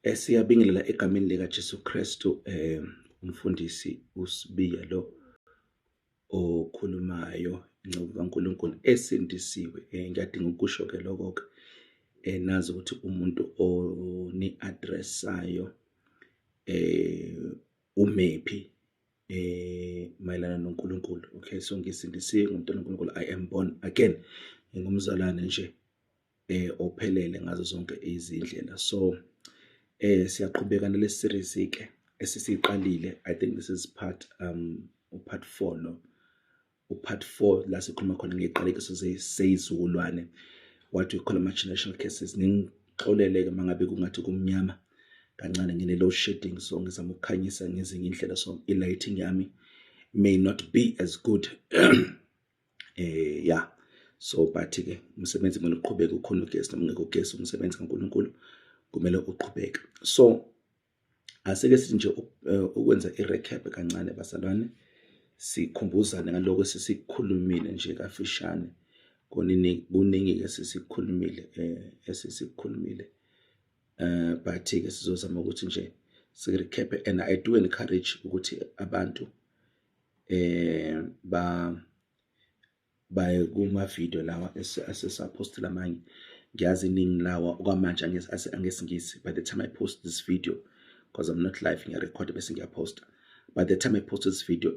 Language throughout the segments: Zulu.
Siyabingelela egameni likaJesu Kristu, umfundisi uSibiya lo okhulumayo, inceku kaNkulunkulu esindisiwe. Ngiyadinga ukusho-ke lokho-ke, nazi ukuthi umuntu oni-address-ayo umephi mayelana noNkulunkulu. Okay, so ngisindisiwe ngumntwana kaNkulunkulu, I am born again. Ngingumzalwane nje ophelele ngazo zonke izindlela. So siyaqhubeka nale series ke esisiqalile. I think this is part 4 lo. U-part 4 la sikhuluma khona ngeziqalekiso seyizukulwane, what we call ama-generational curses. Ningixolele-ke mangabe kungathi kumnyama kancane, ngine load shedding, so ngizama ukukhanyisa ngezinye indlela, so i-lighting yami may not be as good. Yeah, so but ke umsebenzi kumele uqhubeke, ukhona ugesi noma ungekho ugesi, umsebenzi kaNkulunkulu kumele uqhubeke. So asike sithi nje ukwenza i-recap kancane, bazalwane, sikhumbuzane ngaloko esisikhulumile nje kafishane. Kunini, kuningi ke sisikhulumile, esisikhulumile, but ke sizozama ukuthi nje si-recap, and I do encourage ukuthi abantu ba baye kuma video lawa esesapostile amanye. Ngiyazi iningi lawa okwamanje angesingisi. By the time I post this video, because I'm not live, ngiyarekhoda bese ngiyaposta, by the time I post this video,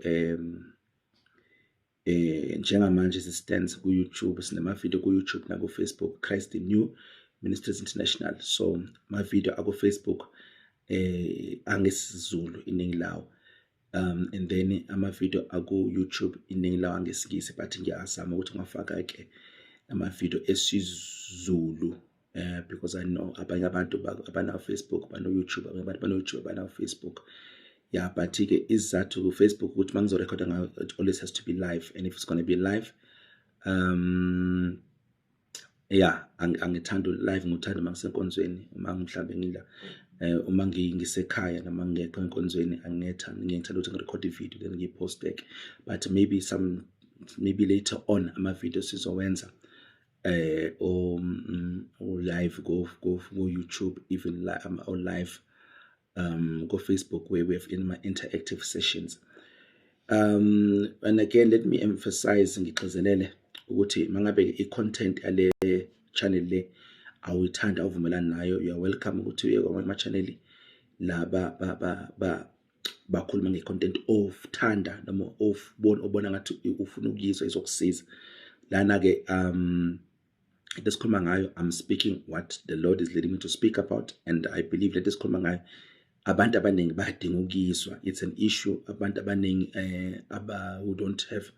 njengamanje stands ku YouTube, sinama video ku YouTube na ku Facebook, Christ in You Ministries International. So ma video aku Facebook angesiZulu iningi lawo, and then ama video aku YouTube iningi lawo angesingisi, but ngiyazama ukuthi ngafaka ke ama video esiZulu, because I know abanye abantu abanawo Facebook, bano YouTube, abanye abantu bano YouTube, abanawo Facebook. Yeah, but ke isizathu ku Facebook ukuthi mangizorekhoda ngayo, it always has to be live, and if it's going to be live, yeah, angithandi live, ngithanda mangisenkonzweni, uma mhlambe ngila, uma ngisekhaya noma ngingekho enkonzweni, angingethandi, ngiyethanda ukuthi ngirekhode i-video then ngiyiposte ke. But maybe later on ama video sizowenza o live go YouTube, even or live go Facebook, where we have in my interactive sessions. And again, let me emphasize, ngigcizelele ukuthi mangabe i-content yale channel le awuyithanda, awuvumelani nayo, you are welcome ukuthi uye kwamanye ama-channel la ba ba ba ba bakhuluma nge-content othanda noma ofubona, obona ngathi ufuna ukuyizwa, izokusiza. Lana ke, into esikhuluma ngayo, I'm speaking what the Lord is leading me to speak about, and I believe lento esikhuluma ngayo abantu abaningi bayadinga ukuyizwa. It's an issue abantu abaningi aba who don't have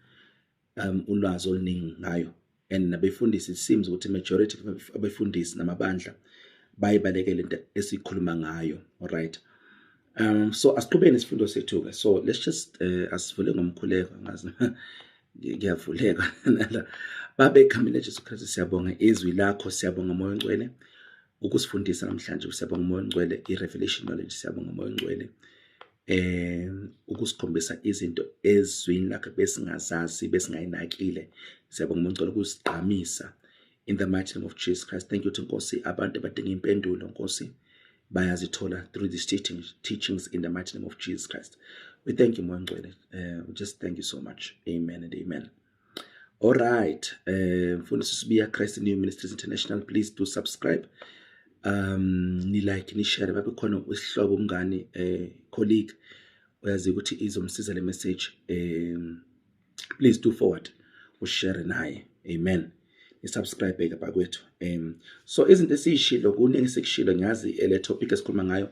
ulwazi oluningi ngayo, and nabefundisi, it seems ukuthi majority of abefundisi namabandla bayibalekele into esikhuluma ngayo. Alright, so asiqhubeke nesifundo sethu ke. So let's just asivule ngomkhuleko, ngazi ngiyavuleka nala. Baba, egameni laJesu Kristu, siyabonga izwi lakho, siyabonga Moya oNgcwele ukusifundisa namhlanje, siyabonga Moya oNgcwele i-revelation knowledge, siyabonga Moya oNgcwele ukusikhombisa izinto ezwini lakhe besingazazi, besingayinakile. Siyabonga Moya oNgcwele ukusigqamisa, in the mighty name of Jesus Christ. Thank you to Nkosi, abantu abadinga impendulo, Nkosi, bayazithola through these teachings, in the mighty name of Jesus Christ. We thank you, Moya oNgcwele. We just thank you so much. Amen and amen. All right, Mfundisi Sibiya, Christ New Ministries International. Please do subscribe, ni like, ni share, babe khona isihlobo, umngani, colleague oyazi ukuthi izomsiza le message, please do forward, ushare naye. Amen. Ni-subscribe ke bakwethu. So izinto esiyishilo, kuningi esikushilo. Ngiyazi le topic esikhuluma ngayo,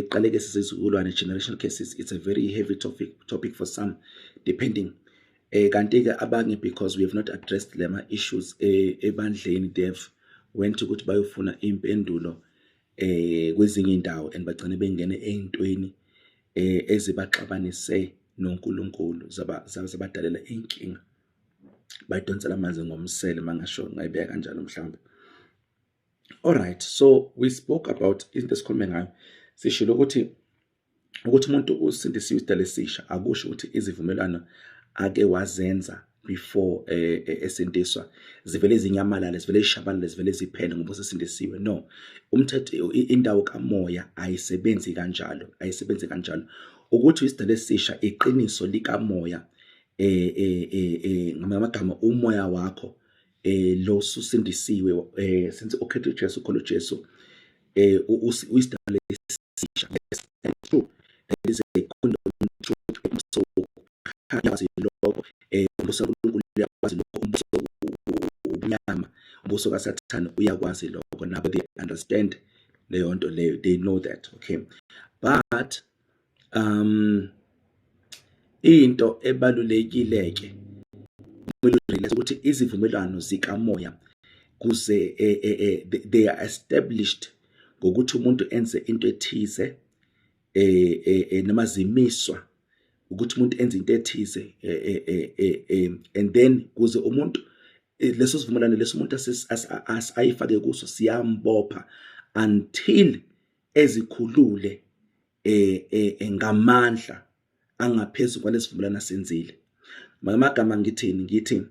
qaleke sizizukulwane, generational curses, it's a very heavy topic for some, depending, kanti ke abanye, because we have not addressed lama issues ebandleni, they've went ukuthi bayofuna impendulo kwezinye indawo and bagcine bengene ey'ntweni ezibaxabanise noNkulunkulu, zabadalela inkinga, bayidonsela amanzi ngomsele, mangasho ngayibeka kanjalo mhlawumbe. Alright, so we spoke about into esikhulume ngayo, sishilo ukuthi umuntu usindisiwe, isidalwa esisha, akusho ukuthi izivumelwano ake wazenza. Before esindiswa, zivele zinyamalale, zivele zishabalale, zivele ziphele ngoba usesindisiwe. No, umthetho, indawo kamoya ayisebenzi kanjalo, ayisebenzi kanjalo. Ukuthi isidalwa esisha, iqiniso likamoya, ngamagama umoya wakho lo susindisiwe, since ukhethe uJesu, ukholwa uJesu, uyisidalwa esisha. Yes, true, that is a condom truth. So yazi lokho, umbuso kaNkulunkulu uyakwazi lokho, umbuso ubumnyama, umbuso kaSathane uyakwazi lokho nabo. They understand leyo nto leyo, they know that, okay? But into ebalulekile ke, kumele urealize ukuthi izivumelwano zikamoya kuze they are established ngokuthi umuntu enze into ethize, noma zimiswa ukuthi umuntu enze into ethize, and then kuze umuntu leso sivumelwano leso umuntu ayifake kuso siyambopha until ezikhulule ngamandla angaphezulu kwalesivumelwano asenzile. Ngamagama ngithini? Ngithi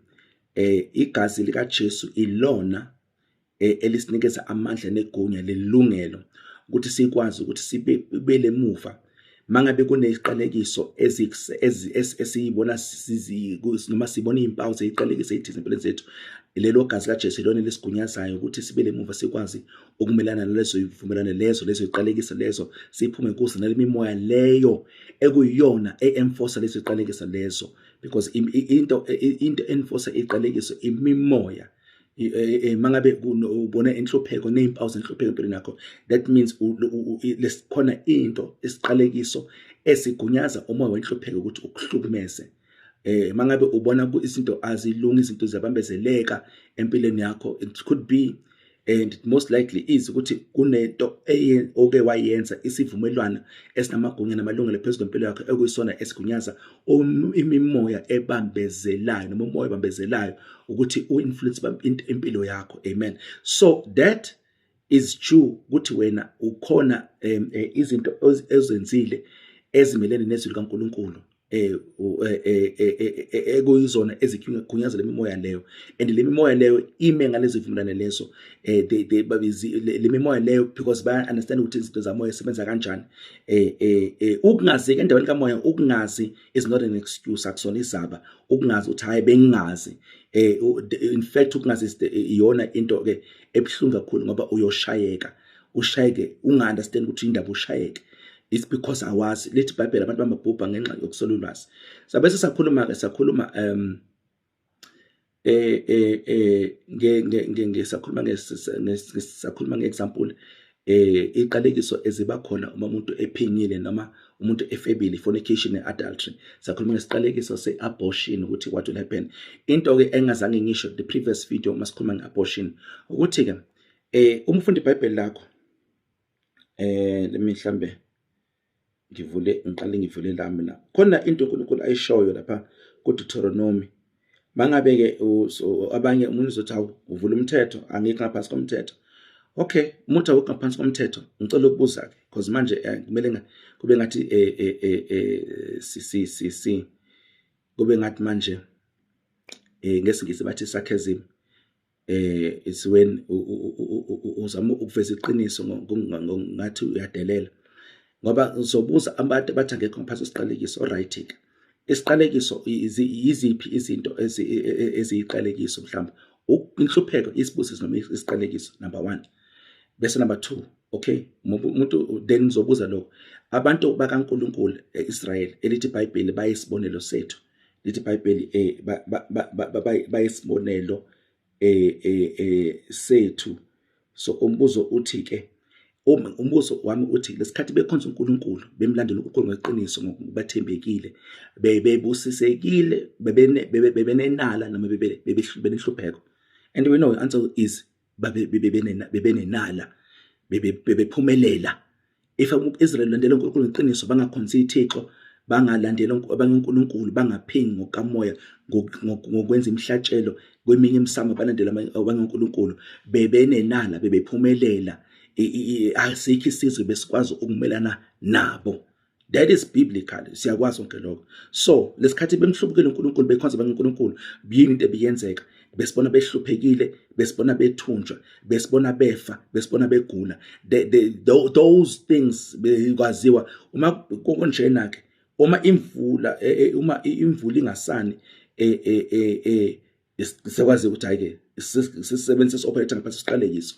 igazi lika Jesu ilona elisinikeza amandla negunya lelungelo ukuthi sikwazi ukuthi sibe lemuva mangabe kuneziqalekiso esiyibona noma sibona izimpawu zeziqalekiso ezithize empilweni zethu. Lelo gazi kaJesu ilona lesigunyazayo ukuthi sibe lemuva, sikwazi ukumelana nalezo zivumelwano lezo, lezo ziqalekiso lezo, siphume kuzo nalemimoya leyo ekuyiyona e-enforce lezo ziqalekiso lezo, because into enforce iqalekiso imimoya. Mangabe ubona inhlupheko nezimpawu zenhlupheko empilweni yakho, that means lesikhona into, isiqalekiso esigunyaza umoya wenhlupheko ukuthi ukuhlukumeze. Mangabe ubona izinto azilungi, izinto ziyabambezeleka empilweni yakho, it could be and it most likely is ukuthi kunento oke wayenza, isivumelwano esinamagunya namalungelo phezu kwempilo yakho ekuyisona esigunyaza imimoya ebambezelayo noma umoya ebambezelayo ukuthi u-influence impilo yakho. Amen. So that is true ukuthi wena ukhona izinto ezenzile ezimelene nezwi likaNkuluNkulu ekuyizona ezigunyaza lemimoya leyo, and le mimoya leyo ime ngalezi vumelane lezo, they le mimoya leyo, because baya understand ukuthi izinto zamoya sebenza kanjani. Ukungazi endaweni kamoya, ukungazi is not an excuse, akusona izaba ukungazi uthi hayi, bengingazi. In fact, ukungazi iyona into ke ebuhlungu kakhulu, ngoba uyoshayeka, ushayeke unga understand ukuthi indaba ushayeke. It's because awazi. Lithi iBhayibheli abantu bamabhubha ngenxa yokuswela ulwazi. Sabe sakhuluma ke, sakhuluma nge nge nge sakhuluma nge sakhuluma ngeexample, iqalekiso eziba khona uma umuntu ephingile noma umuntu efebile, fornication and adultery. Sakhuluma ngesiqalekiso se-abortion, ukuthi what will happen. Into ke engazange ngisho the previous video masikhuluma nge-abortion, ukuthi ke uma ufunda iBhayibheli lakho, lemi mhlambe ngivule, ngiqale ngivule lami la khona into uNkulunkulu ayishoyo lapha kuDeuteronomy. Mangabe ke abanye umuntu uzothi, "Hawu, uvula umthetho, angikho ngaphansi komthetho." Okay, umuntu awukho ngaphansi komthetho, ngicela ukubuza ke, because manje kumele kube ngathi si si si si kube ngathi manje ngesiNgisi bathi sarcasm, it's when uzama ukuveza iqiniso ngathi uyadelela, ngoba uzobuza abantu bathi angekho ngaphansi kwesiqalekiso. Alright ke, isiqalekiso, yiziphi izinto eziyiqalekiso? Mhlawumbe inhlupheko, isibusiso noma isiqalekiso, number 1. Bese number 2, okay, umuntu then ngizobuza lokho, abantu bakaNkuluNkulu eIsrael elithi iBhayibheli bayisibonelo sethu, lithi iBhayibheli bayisibonelo sethu. So umbuzo uthi ke, umbuzo wami uthi, lesikhathi bekhonza uNkulunkulu, bemlandela uNkulunkulu ngeqiniso, ngokubathembekile, bebusisekile, bebenenala noma bebenhlupheko? And we know the answer is bebenenala, bebephumelela. If uIsrael landela uNkulunkulu ngeqiniso, bangakhonzi ithixo, bangalandela abanye uNkulunkulu, bangaphingi ngokamoya ngokwenza imihlatshelo kweminye imisamo, balandela abanye uNkulunkulu, bebenenala, bebephumelela. Asikho isizwe besikwazi ukumelana nabo. That is biblical, siyakwazi konke lokho. So lesikhathi bemhlubukile uNkulunkulu, bekhonza abankulunkulu, yini into ebiyenzeka? Besibona behluphekile, besibona bethunjwa, besibona befa, besibona begula. Those things bekwaziwa. Uma kunjena ke, uma imvula uma imvula ingasani, sekwazi ukuthi hayi ke sisebenzisa operator ngaphansi siqalekiso.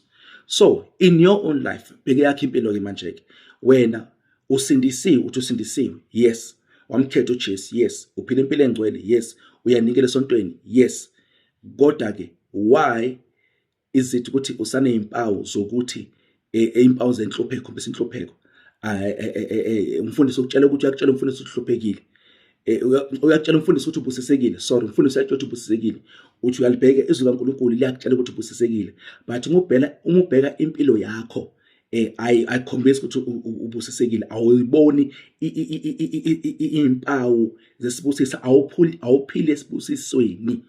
So in your own life, bheke yakho impilo ke manje ke, wena usindisiwe, uthi usindisiwe, yes, wamkhetha uJesu, yes, uphila impilo engcwele, yes, uyanikela esontweni, yes, kodwa ke why is it ukuthi usanezimpawu zokuthi izimpawu zenhlupheko, khombisa inhlupheko? Umfundisi ukutshela ukuthi, uyakutshela umfundisi ukuthi uhluphekile, uyakutshela umfundisi ukuthi ubusisekile, sorry, umfundisi uyakutshela ukuthi ubusisekile, uthi uyalibheka izwi kaNkulunkulu liyakutshela ukuthi ubusisekile, but uma ubheka impilo yakho, ayikhombisi ukuthi ubusisekile, awuyiboni impawu zesibusiso, awuphuli, awuphile esibusisweni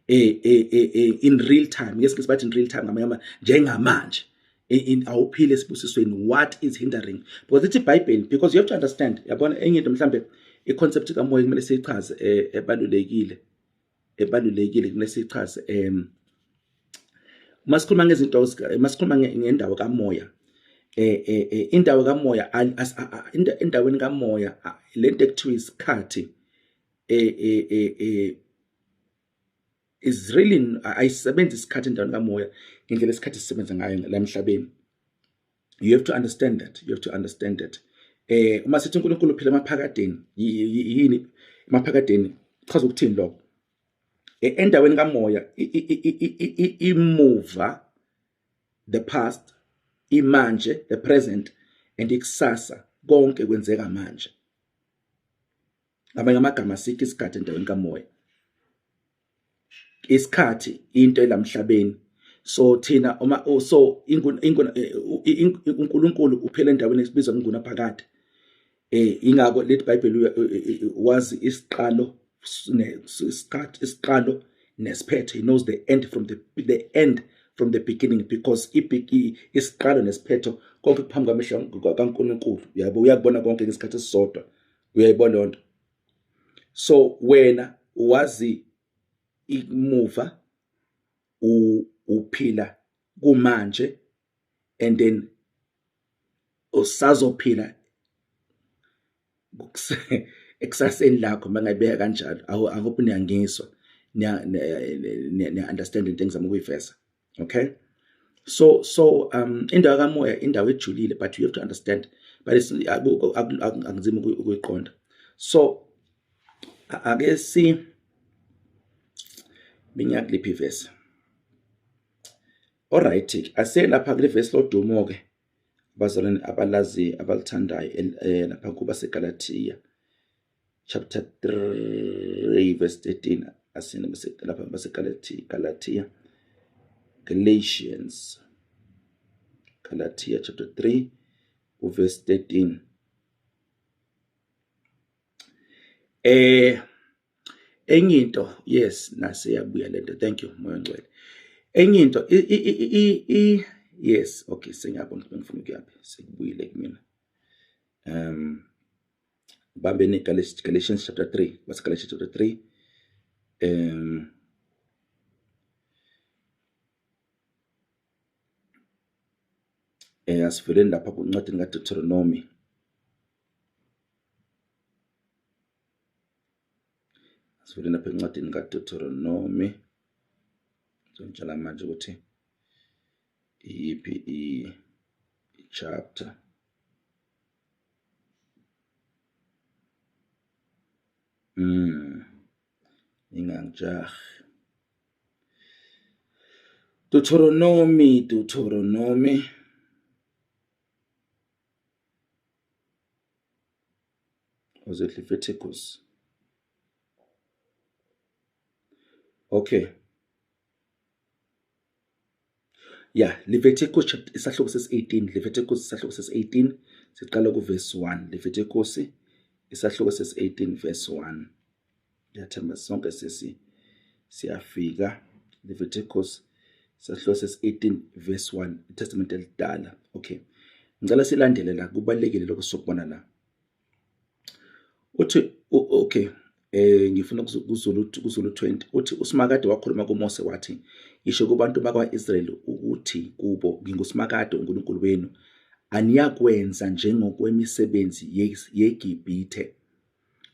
in real time. Ngesikhathi bathi in real time ngamanye, njengamanje awuphile esibusisweni. What is hindering? Because ithi iBhayibheli, because you have to understand, yabona enye into mhlambe iconcept kamoya kumele siyichaze, ebalulekile, ebalulekile kumele siyichaze. Uma sikhuluma ngezinto, uma sikhuluma ngendawo kamoya, indawo kamoya, endaweni kamoya lento ekuthiwa isikhathi is really ayisebenzi isikhathi endaweni kamoya ngendlela isikhathi sisebenza ngayo la emhlabeni. You have to understand that, you have to understand that. Uma sithi uNkulunkulu uphila emaphakadeni, yini emaphakadeni? Chaza ukuthini lokho? Endaweni kamoya imuva, the past, imanje, the present, and ikusasa, konke kwenzeka manje. Ngamanye amagama, asikho isikhathi endaweni kamoya. Isikhathi into elamhlabeni. So thina uma, so uNkulunkulu uphela endaweni esibizwa ngunaphakade. Ingakho lethi iBhayibheli wazi isiqalo isikhathi, isiqalo nesiphetho. He knows the end from the end from the beginning, because isiqalo nesiphetho konke kuphambi kwamehlo kaNkulunkulu. Uyabo, uyakubona konke ngesikhathi esisodwa. Uyayibona leyo nto? So wena wazi imuva, uphila kumanje, and then usazophila ekusaseni lakho, mangayibeka kanjalo. I hope niyangizwa, niya understand into engizama ukuyiveza. Okay, so indawo kamoya indawo ejulile, but you have to understand, but it's akunzima ukuyiqonda. So ake si binyakuliphi verse? Alright, ase lapha kule verse lodumo ke, abazalwane abalazi, abalithandayo, lapha kuba seGalatia chapter 3 verse 13. Asine bese lapha baseGalatia, Galatia, Galatians, Galatia chapter 3 uverse 13. Enye into, yes, nase yabuya lento. Thank you, Moya Ngcwele. Enye into, yes, okay, sengiyabona ukuthi bengifuna ukuyaphi, sekubuyile kumina. Bambeni Galatians chapter 3, what's Galatians chapter 3? Asivuleni lapha kuncwadini kaDeuteronomy. Asivuleni lapha encwadini kaDeuteronomy. Ngizonitshela manje ukuthi iyiphi i-chapter. Ingangijahi. Deuteronomy, Deuteronomy. Was it Leviticus? Okay. Yeah, Leviticus chapter isahluko ses-18, Leviticus isahluko ses-18, siqala ku-verse 1. Leviticus isahluko ses-18 verse 1. Ngiyathemba sonke sesi siyafika. Leviticus isahluko ses-18 verse 1, iTestament elidala. Okay. Ngicela silandele la, kubalekile lokho sokubona la. Uthi okay, ngifuna kuZulu 20 uthi uSimakade wakhuluma kuMose wathi, yisho kubantu bakwa-Israyeli ukuthi kubo, nginguSimakade uNkulunkulu wenu, aniyakwenza njengokwemisebenzi yeGibhithe.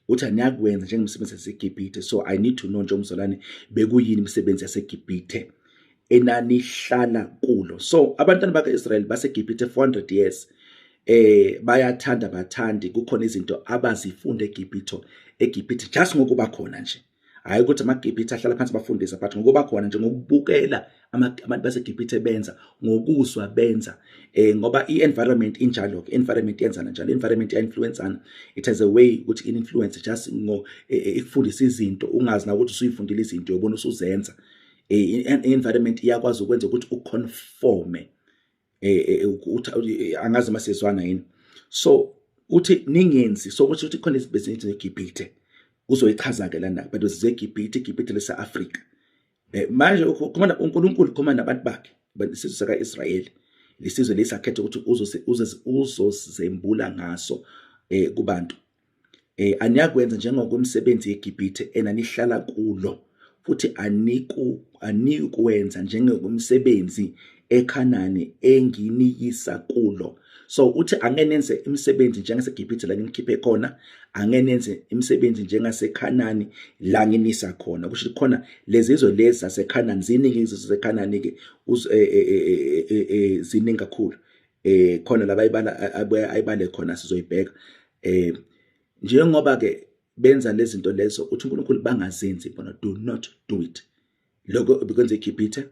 Uthi aniyakwenza njengemisebenzi yaseGibhithe. So I need to know nje umzalwane, bekuyini imisebenzi yaseGibhithe enanihlala kulo? So abantwana baka-Israyeli baseGibhithe 400 years. Bayathanda bathandi, kukhona izinto abazifunda eGibhithe just ngokuba khona nje. Hayi ukuthi amaGibhithe ahlala phansi bafundisa, but ngokuba khona nje, ngokubukela abantu baseGibhithe benza, ngokuzwa benza, ngoba i-environment injalo ke, environment yenzana njalo, environment iya-influence-ana. It has a way ukuthi influence just ngo ikufundisa izinto ungazi na ukuthi usuyifundile izinto, uyobona usuzenza. I-environment iyakwazi ukwenza ukuthi uconforme. Angazi masizwana yini. So uthi ningenzi, so ukuthi khona izinto eGibhithe, uzoyichaza ke lana, but zeGibhithe, iGibhithe lase-Afrika. Manje ukhuluma uNkulunkulu, khuluma nabantu bakhe, isizwe saka-Israyeli, lesizwe lesakhetha ukuthi uzozembula ngaso kubantu. Aniyakwenza njengokwemisebenzi yeGibhithe enanihlala kulo, futhi anikwenza njengokwemisebenzi eKhanani enginiyisa kulo. So uthi angeke nenze imisebenzi njengaseGibhithe la nginikhiphe khona, angeke nenze imisebenzi njengaseKhanani la nginisa khona. Kusho ukuthi khona lezizwe lezi zaseKhanani, ziningi izizwe zaseKhanani ke, ziningi kakhulu. Khona la bayibala, ayibale khona, sizoyibheka. Njengoba ke benza lezi zinto lezo, uthi uNkulunkulu bangazenzi bona, do not do it. Lokho bekwenza eGibhithe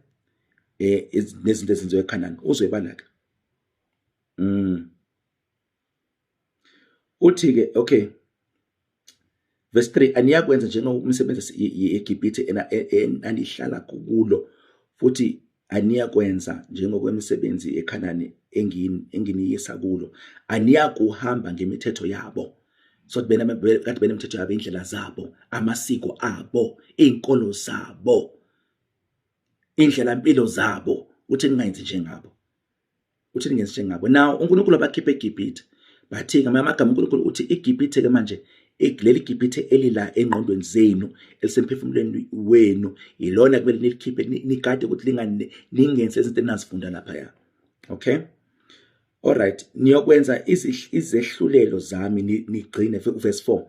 nezinto ezenziwe eKhanani, uzoyibala ke. Uthi ke okay, verse 3, aniyakwenza njengomsebenzi yeGibhithe enihlala kulo, futhi aniyakwenza njengokwemisebenzi eKhanani enginiyisa kulo. Aniyakuhamba ngemithetho yabo. So kade benemithetho yabo, indlela zabo, amasiko abo, iy'nkolo zabo, indlela impilo zabo. Uthi ningayenzi njengabo, uthi ningenzi njengabo. Now uNkulunkulu abakhipha eGibhithe, bathi ngamanye amagama uNkulunkulu uthi iGibhithe ke manje, leli Gibhithe elila engqondweni zenu, elisemphefumulweni wenu, ilona kumele nilikhiphe, nigade ukuthi ningenzi izinto enazifunda laphaya. Okay, all right, niyokwenza izehlulelo zami nigcine, verse 4,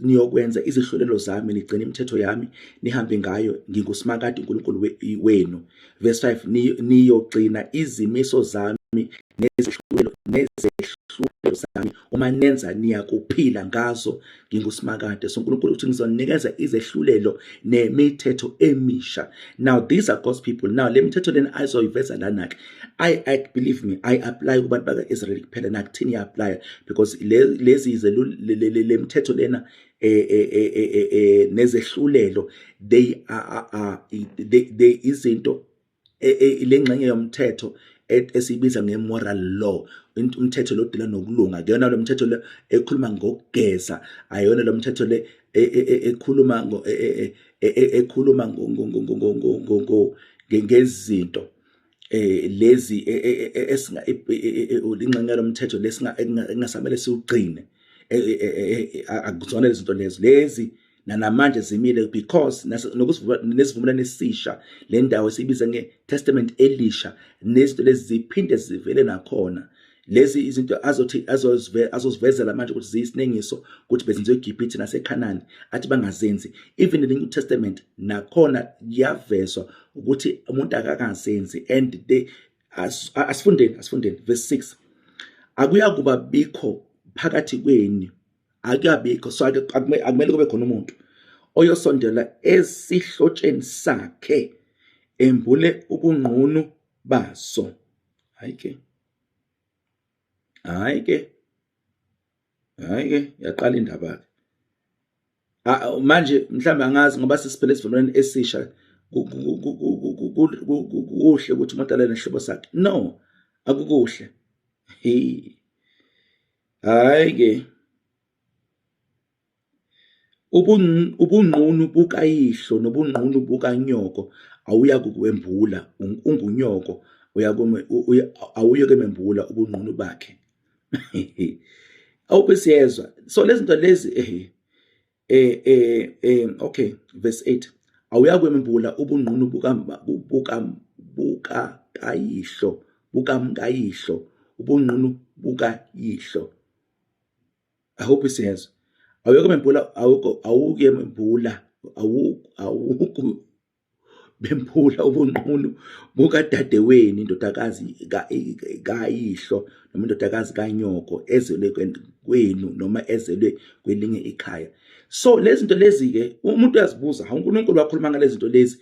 niyokwenza izihlulelo zami, nigcine imithetho yami, nihambe ngayo, nginguSimakade uNkulunkulu wenu. Verse 5, niyogcina izimiso zami nezehlulelo zami, uma nenza niyakuphila ngazo, nginguSimakade. So uNkulunkulu uthi ngizonikeza izehlulelo nemithetho emisha. Now these are God's people. Now le mithetho lena azoyiveza lana ke, I believe me, I apply kubantu baka-Israel kuphela, nakuthini iya-apply, because lezi le mithetho lena nezehlulelo, they are they izinto lengxenye yomthetho esiyibiza nge-moral law, umthetho lo deala nokulunga. Kuyona lo mthetho le ekhuluma ngokugeza, ayona lo mthetho le ekhuluma ekhuluma ngezinto lezi esinga ingxenye lomthetho lesinga engasamele siwugcine. Akuzona lezi zinto lezo, lezi namanje zimile, because nesivumelwano esisha, le ndawo esiyibiza nge-Testament elisha, nezinto lezi ziphinde zivele nakhona. Lezi izinto azothi azozivezela manje ukuthi ziyisinengiso, ukuthi bezenziwe eGibhithe naseKhanani, athi bangazenzi. Even in the New Testament nakhona kuyavezwa ukuthi umuntu akakazenzi. And they asifundeni verse 6, akuyakuba bikho phakathi kwenu, akuyabikho, so akumele kube khona umuntu oyosondela esihlotsheni sakhe embule ubungqunu baso. Hayi ke hayi ke, yaqala indaba ke manje. Mhlawumbe angazi ngoba sesiphele esivumelwaneni esisha, kuhle ukuthi umuntu alale nesihlobo sakhe. No, akukuhle. Hayi ke, ubungqunu bukayihlo nobungqunu bukanyoko awuya kukwembula, ungunyoko awuye kwemembula ubungqunu bakhe. Awuphi siyezwa. So lezi zinto lezi okay, verse 8, awuyakwembula ubunqunu buka buka buka kayihlo, bukamkayihlo, ubunqunu bukayihlo. I hope siyezwa. Awuyakwembula, awukuyembula, awuku bemphula ubunqunu bukadadewenu, indodakazi kayihlo noma indodakazi kanyoko, ezelwe kwenu noma ezelwe kwelinye ikhaya. So lezi zinto lezi-ke umuntu uyazibuza, hawu, uNkulunkulu wakhuluma ngalezi zinto lezi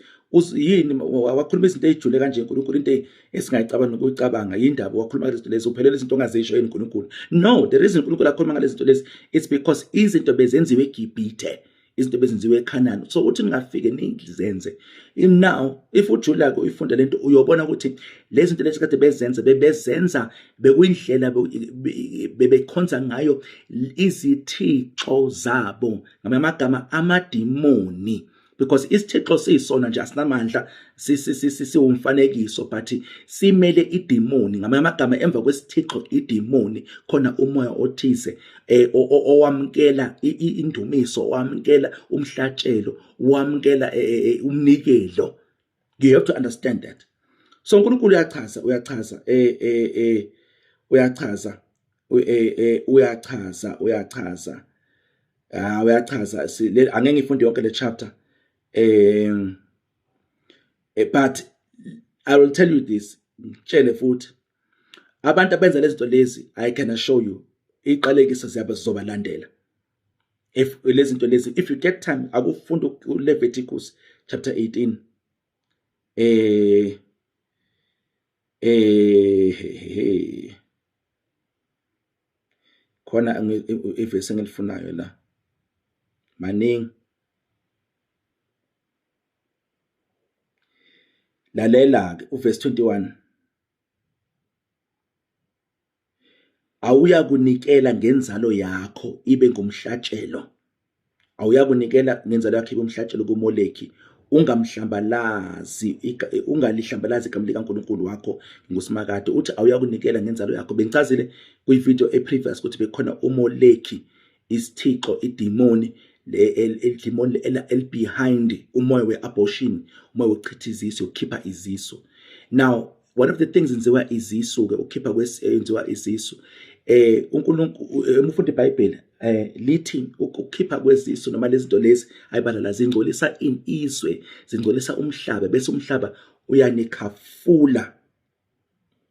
yini? Wakhuluma izinto ey'jule kanje uNkulunkulu, into esingayicabanga nokuyicabanga. Yindaba wakhuluma ngalezi zinto lezi? Uphelele izinto ongazisho yini uNkulunkulu? No, the reason uNkulunkulu akhuluma ngalezi zinto lezi, it's because izinto bezenziwe eGibhithe, izinto bezenziwe eKhanani. So uthi ningafike nizenze. Now if ujula-ke uyifunda lento, uyobona ukuthi lezi zinto lezi kade bezenza, bebezenza bekuyindlela bebekhonza ngayo izithixo zabo, ngamanye amagama amadimoni, because isithixo siyisona nje asinamandla, siwumfanekiso, but simele idemoni. Ngamanye amagama, emva kwesithixo idemoni khona umoya othize owamkela indumiso, owamkela umhlatshelo, owamkela umnikelo. You have to understand that. So uNkulunkulu uyachaza, uyachaza, uyachaza, uyachaza, uyachaza, ah, uyachaza. Angeke ngifunde yonke le chapter, but I will tell you this, ngitshele futhi abantu abenza lezi zinto lezi, I can assure you iqalekiso ziyabe zizobalandela if lezi zinto lezi. If you get time, akufunda uLeviticus chapter 18. Khona ivesi engilifunayo la, maningi. Lalela ke uverse 21, awuyakunikela ngenzalo yakho ibe ngumhlatshelo, awuyakunikela ngenzalo yakho ibe umhlatshelo kuMoleki, ungamhlambalazi, ungalihlambalazi igama likaNkulunkulu wakho, nguSimakade. Uthi awuyakunikela ngenzalo yakho. Bengichazile kwi-video e-previous ukuthi bekhona uMoleki, isithixo, idemoni, idemoni el behind umoya we-abortion, umoya wokuchitha izisu, ukukhipha izisu. Now one of the things enziwa izisu ke, ukukhipha kwenziwa izisu, uNkulunkulu, uma ufunda iBhayibheli, lithi ukukhipha kwezisu noma lezi zinto lezi ayibalala zingcolisa izwe, zingcolisa umhlaba, bese umhlaba uyanikhafula,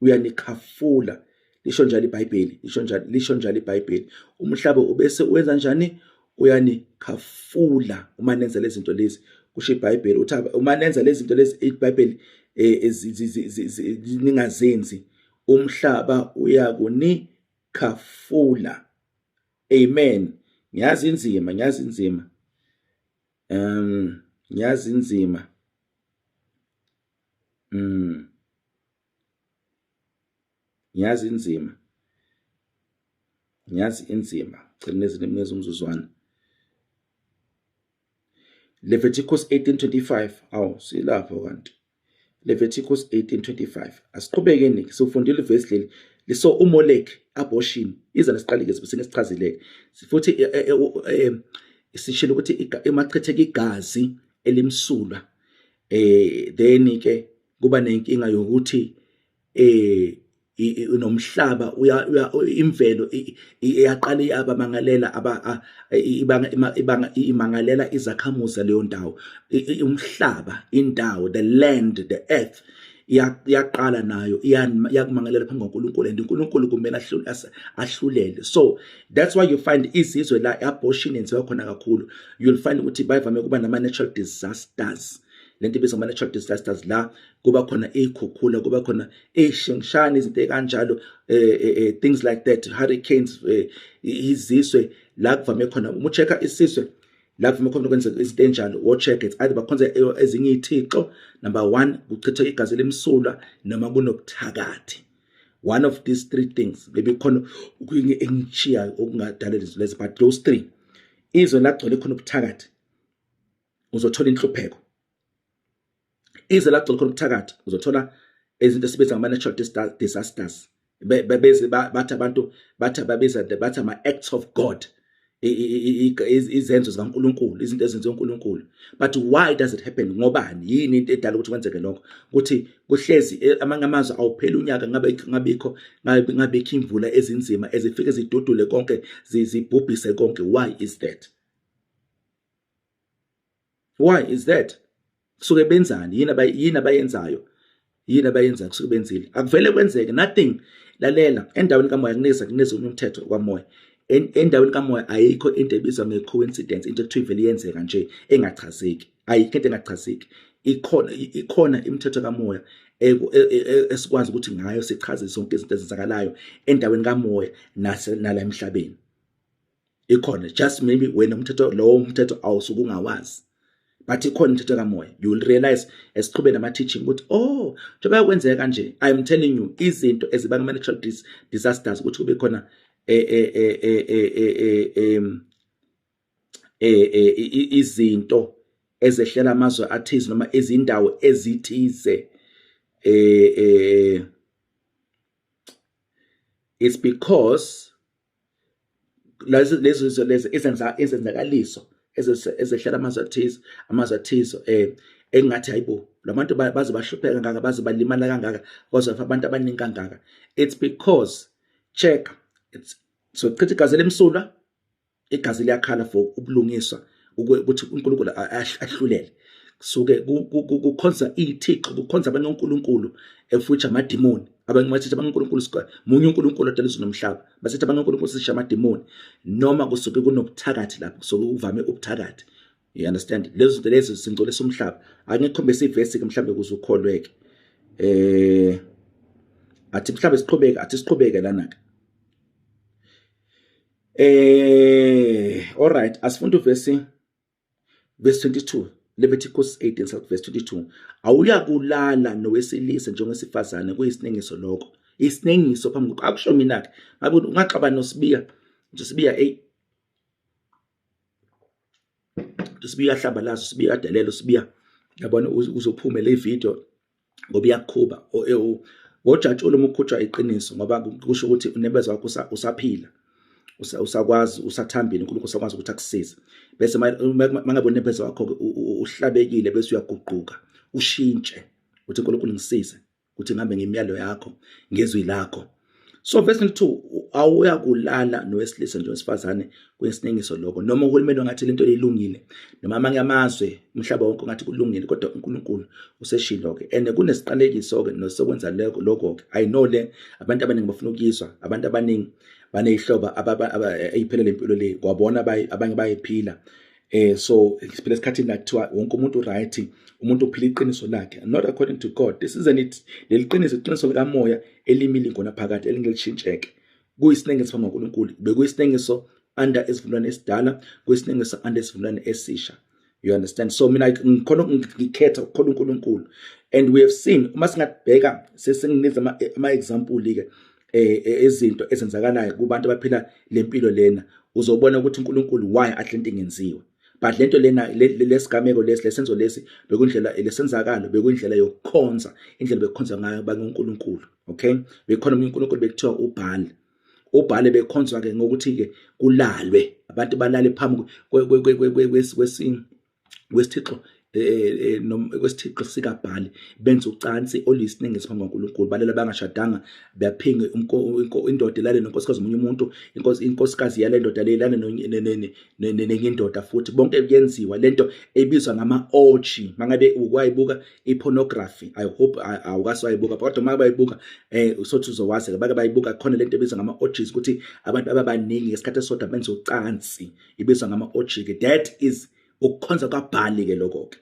uyanikhafula. Lisho njalo iBhayibheli, lisho njalo, lisho njalo iBhayibheli. Umhlaba ubese wenza njani? Uyanikhafula uma nenza lezi zinto lezi, kusho iBhayibheli. Uthi uma nenza lezi zinto lezi, iBhayibheli ningazenzi, umhlaba uyakunikhafula. Amen. Ngiyazi inzima, ngiyazi inzima, ngiyazi inzima. Ngiyazi inzima, ngiyazi inzima. Gcina ezinye umzuzwana. Leviticus 18:25. Awu, silapho kanti. Leviticus 18:25. Asiqhubekeni, sifundile ivesi leli. Liso uMolek, abortion, iza nesiqalekiso bese ngisichazile futhi, sishilo ukuthi emachitheka igazi elimsulwa, then ke kuba nenkinga yokuthi nomhlaba uya imvelo iyaqala iyabamangalela, aba ibanga ibanga imangalela izakhamuzi leyo ndawo. Umhlaba, indawo, the land, the earth, iyaqala nayo iyakumangalela phambi kwaNkulunkulu, and uNkulunkulu kumele ahlulele. So that's why you find izizwe la abortion yenziwa khona kakhulu, you'll find ukuthi bayivame kuba nama natural disasters, lento ibizwa ama natural disasters, la kuba khona izikhukhula, kuba khona ishingishane, izinto ekanjalo, things like that, hurricanes. Izizwe la kuvame khona, uma uchecka isizwe la kuvame khona ukwenza izinto enjalo, wo check it, either bakhonza ezinye izithixo, number 1, kuchitha igazi lemsulwa, noma kunobuthakathi. One of these three things. Maybe khona okunye engishiyayo okungadala lezo lezi, but those three. Izwe la kugcwele khona ubuthakathi, uzothola inhlupheko. Izwe la kugcwele khona ubuthakathi, uzothola izinto esibiza ngama-natural disasters. Beze bathi abantu bathi babiza bathi ama acts of God, izenzo zikaNkuluNkulu, izinto ezenziwe uNkulunkulu. But why does it happen? Ngobani? Yini into edala ukuthi kwenzeke lokho? Ukuthi kuhlezi amanye amazwe awupheli unyaka ngabe ngabikho ngabikho imvula ezinzima ezifike zidudule konke, zibhubhise konke. Why is that? Why is that? Kusuke benzani? Yini abayenzayo? Yini abayenzayo? Kusuke benzile. Akuvele kwenzeke nothing. Lalela, endaweni kamoya kunikeza umthetho kwamoya. Endaweni kamoya ayikho into ebizwa nge-coincidence, into ekuthiwa ivele iyenzeka nje engachazeki. Ayikho into engachazeki. Ikhona imithetho kamoya esikwazi ukuthi ngayo sichaze zonke izinto ezenzakalayo endaweni kamoya nala emhlabeni. Ikhona, just maybe wena umthetho lowo umthetho awusuke ungawazi, but ikhona imithetho kamoya. You will realize esiqhube nama teaching ukuthi oh, njengoba kwenzeka kanje. I am telling you, izinto ezibanga ama natural disasters ukuthi kube khona izinto ezehlela amazwe athize noma izindawo ezithize, it's because lezo izenzakaliso ezehlela amazwe athize engathi hayibo labantu baze bahlupheka kangaka, baze balimala kangaka, kwaze abantu abaningi kangaka. It's because check it's so chitha igazi lemsulwa, igazi liyakhala for ubulungiswa ukuthi uNkulunkulu ahlulele. Kusuke kukhonza ithixo, kukhonza abanye onkulunkulu efuthi amadimoni. Abanye bathi abanye onkulunkulu munye uNkulunkulu odala izulu nomhlaba, basithi abanye onkulunkulu sisha amadimoni, noma kusuke kunobuthakathi lapho, kusuke kuvame ubuthakathi. You understand? Lezo zinto lezo zingcolisa umhlaba. Ake ngikhombise ivesi ke mhlambe ukuze ukholweke. Athi mhlambe siqhubeke, athi siqhubeke lana ke. All right, asifunde uvesi verse 22, Leviticus 18 verse 22. Awuyakulala nowesilisa njengowesifazane, kuyisinengiso lokho. Isinengiso phambi kwakho. Akusho mina ke. Ngabe ungaxabana noSibiya. Nje Sibiya hey. Sibiya hlambalazo, Sibiya adelelo, Sibiya. Yabona uzophume le video ngoba iyakukhuba. Ngojatshula uma ukhutshwa iqiniso, ngoba kusho ukuthi unembeza wakho usaphila. Usakwazi, usathambile, uNkulunkulu usakwazi ukuthi akusize. Bese mangabe unembeza wakho uhlabekile, bese uyaguquka, ushintshe uthi uNkulunkulu ngisize ukuthi ngihambe ngemiyalo yakho, ngezwi lakho. So verse 22, awuyakulala nowesilisa njengowesifazane, kuyisinengiso lokho. Noma uhulumeni ongathi lento ilungile, noma amanye amazwe umhlaba wonke ongathi kulungile, kodwa uNkulunkulu useshilo ke. And kunesiqalekiso ke nosokwenza lokho ke. I know le abantu abaningi bafuna ukuyizwa, abantu abaningi baneyihloba eyiphelele impilo le, kwabona abanye bayiphila. So siphila esikhathini la kuthiwa wonke umuntu right, umuntu uphila iqiniso lakhe, not according to God. This isn't it. Leli qiniso, iqiniso likamoya elimile ngona phakathi elingelishintsheke. Kuyisinengiso phambi kukaNkulunkulu, bekuyisinengiso under isivumelwano esidala, kuyisinengiso under isivumelwano esisha. You understand? So mina ngikhona ngikhetha ukukholwa uNkulunkulu. And we have seen, uma singabheka sesinginikeza ama example ke ezinto ezenzakalayo kubantu abaphila lempilo lena, uzobona ukuthi uNkulunkulu why athi lento ingenziwa. But lento lena, lesigameko lesi, lesenzo lesi, bekundlela lesenzakalo, bekuyindlela yokukhonza, indlela bekukhonza ngayo abankulunkulu. Okay, bekhona omunye uNkulunkulu bekuthiwa uBhali. uBhali bekhonzwa ke ngokuthi ke kulalwe, abantu balale phambi kwesithixo kwesithixo sikaBhali, benza ucansi oluyisinengiso phambi kukaNkulunkulu, balala bangashadanga, beyaphinga indoda ilale nonkosikazi omunye umuntu, inkosikazi yale ndoda le ilale nenye indoda futhi. Bonke kuyenziwa lento ebizwa ngama-orgy. Mangabe ukwayibuka i-pornography, I hope awukase wayibuka, kodwa uma bayibuka usothi uzowazi ke, bake bayibuka khona lento ebizwa ngama-orgies, ukuthi abantu ababaningi ngesikhathi esisodwa benza ucansi, ibizwa ngama-orgy ke. That is ukukhonza kwaBhali ke lokho ke,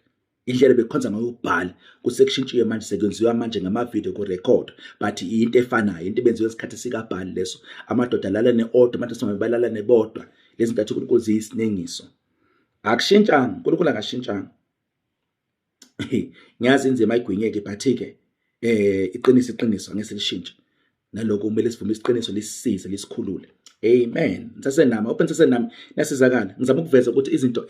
indlela bekhonza ngayo uBhali. Kusekushintshiwe manje, sekwenziwa manje ngama-video ku-record, but into efanayo, into ebenziwe ngesikhathi sikaBhali leso. Amadoda alala ne-odwa, abantu besimame balala nebodwa. Lezi zinto athi uNkulunkulu ziyisinengiso. Akushintshanga, uNkulunkulu akashintshanga. Ngiyazi inzima ayigwinyeke, but ke iqiniso iqiniso angeke lishintshe. Naloko kumele sivume isiqiniso, lisisize, lisikhulule. Amen. Ngisasenami, open ngisasenami, nasizakala. Ngizama ukuveza ukuthi izinto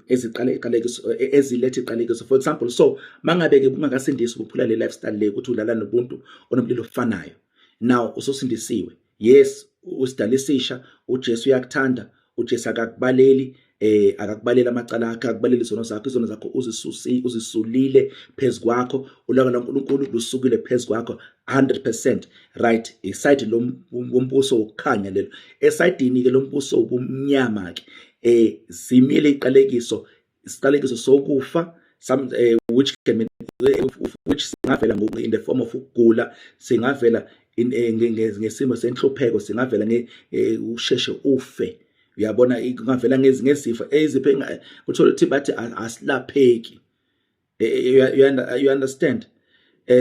eziqale iqalekiso, eziletha iqalekiso. For example, so mangabe ke kungakasindisi ukuphula le lifestyle le, ukuthi ulala nobuntu onomlilo ofanayo. Now ususindisiwe, yes, usidala esisha. UJesu uyakuthanda. UJesu akakubaleli, akakubaleli amacala akhe, akakubaleli izono zakho. Izono zakho uzisusi, uzisulile phezukwakho. Ulaka laNkulunkulu lusukile phezukwakho 100%, right? Iside lombuso wokukhanya lelo. Esayidini ke lombuso ubumnyama ke, simile iqalekiso, isiqalekiso sokufa, some which can be, which singavela in the form of ukugula, singavela ngesimo senhlupheko, singavela usheshe ufe, uyabona, kungavela ngezifo eziphe uthola ukuthi bathi asilapheki. You understand?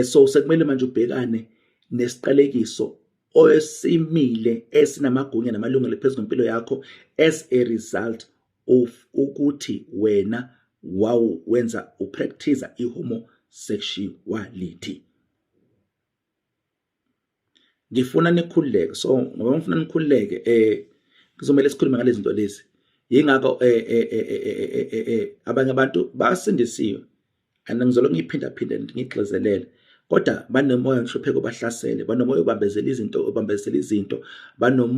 So sekumele manje ubhekane nesiqalekiso osimile esinamagunya namalungelo phezu kwempilo yakho as a result of ukuthi wena wawu wenza, upractice ihomosexuality. Ngifuna nikhululeke. So ngoba ngifuna nikhululeke, kuzomela sikhulume ngalezi zinto lezi. Yingakho abanye abantu basindisiwe, and ngizolo ngiyiphinda phinda, ngigxizelele, kodwa banomoya wenhlupheko, bahlasele, banomoya obambezela izinto, obambezela izinto, banomoya.